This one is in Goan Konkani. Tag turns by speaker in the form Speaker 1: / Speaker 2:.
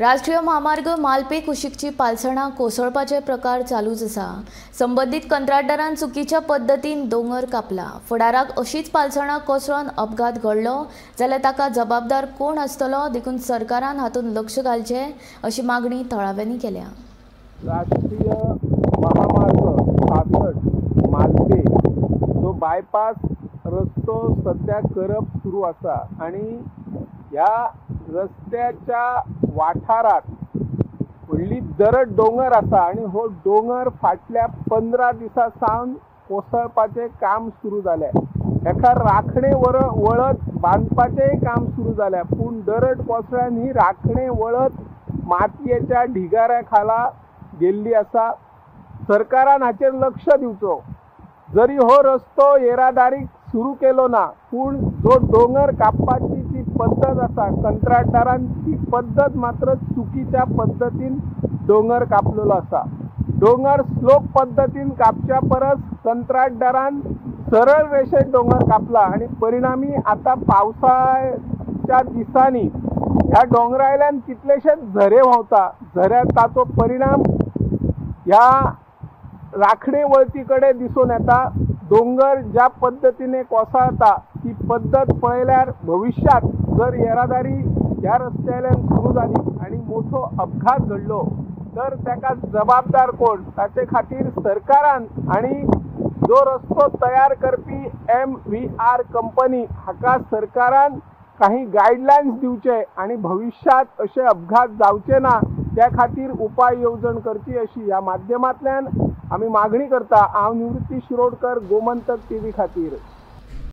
Speaker 1: राष्ट्रीय म्हामार्ग मालपे कुशीकची पालसणां कोसळपाचे प्रकार चालूच आसा. संबंदीत कंत्राटदारान चुकीच्या पद्दतीन दोंगर कापला. फुडाराक अशीच पालसणां कोसळून अपघात घडलो जाल्यार ताका जबाबदार कोण आसतलो, देखून सरकारान हातूंत लक्ष घालचें अशी मागणी थळाव्यांनी केल्या.
Speaker 2: राष्ट्रीय महामार्ग 66 मालपे जो बायपास रस्तो सध्या करप सुरू आसा आनी ह्या रस्त्याच्या वाठारात व्हडली दरड दोंगर आसा आनी हो दोंगर फाटल्या 15 दिसां सावन कोसळपाचें काम सुरू जालें. हेका राखणे वळत बांदपाचेंय काम सुरू जालें, पूण दरड कोसळ्यान ही राखणे वळत मातयेच्या ढिगाऱ्या खाला गेल्ली आसा. सरकारान हाचेर लक्ष दिवचो. जरी हो रस्तो येरादारीक सुरू केलो ना, पूण जो दोंगर कापपाची जी पद्दत आसा कंत्राटदारान ती पद्दत मात्र चुकीच्या पद्दतीन दोंगर कापलेलो आसा. दोंगर स्लोप पद्दतीन कापच्या परस कंत्राटदारान सरळ रेशेत दोंगर कापला आनी परिणामी आतां पावसाच्या दिसांनी ह्या दोंगरावयल्यान कितलेशेच झरे व्हांवता. झऱ्यात ताचो परिणाम ह्या राखणे वळती कडेन दिसून येता. दोंगर ज्या पद्दतीने कोसळता ती पद्दत पळयल्यार भविष्यात जर येरादारी ह्या रस्त्यावयल्यान सुरू जाली आनी मोठो अपघात घडलो तर ताका जबाबदार कोण, ताचे खातीर सरकारान आनी जो रस्तो तयार करपी MVR company हाका सरकारान काही गायडलायन्स दिवचे आनी भविष्यात अशे अपघात जावचे ना त्या खातीर उपाय येवजण करची अशी ह्या माध्यमांतल्यान आमी मागणी करता. हांव निवृत्ती शिरोडकर, गोमंतक टीव्ही खातीर.